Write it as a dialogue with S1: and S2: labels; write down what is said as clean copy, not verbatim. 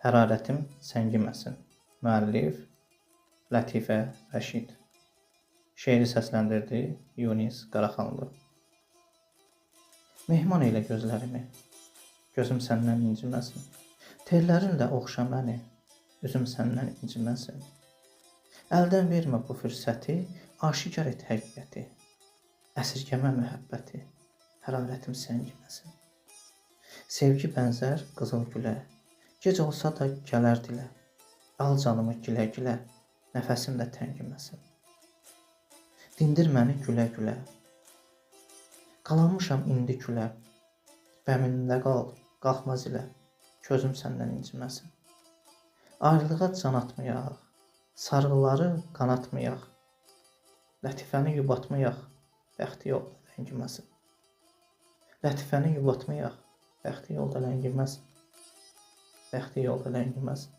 S1: Hərarətim səngiməsin. Müəllif Lətifə Rəşid. Şeiri səsləndirdi Yunis Qaraxanlı. Mehman elə gözlərimi. Gözüm səndən inciməsin. Tellərinlə oxşa məni. Üzüm səndən inciməsin. Əldən vermə bu fürsəti, aşikar et həqiqəti. Əsirgəmə məhəbbəti, hərarətim səngiməsin. Sevgi bənzər qızıl gülə, gec olsa da gələr dilə. Al canımı gilə-gilə, nəfəsim də təngiməsin. Dindir məni gülə-gülə. Qalanmışam indi külə. Qəmində qal, qalxma zilə. Gözüm səndən inciməsin. Ayrılığa can atmayaq, sarğıları qanatmayaq. Lətifəni yubatmayaq, bəxti yolda ləngiməsin. Lətifəni yubatmayaq, bəxti yolda ləngiməsin. Bəxti yolda ləngiməsin.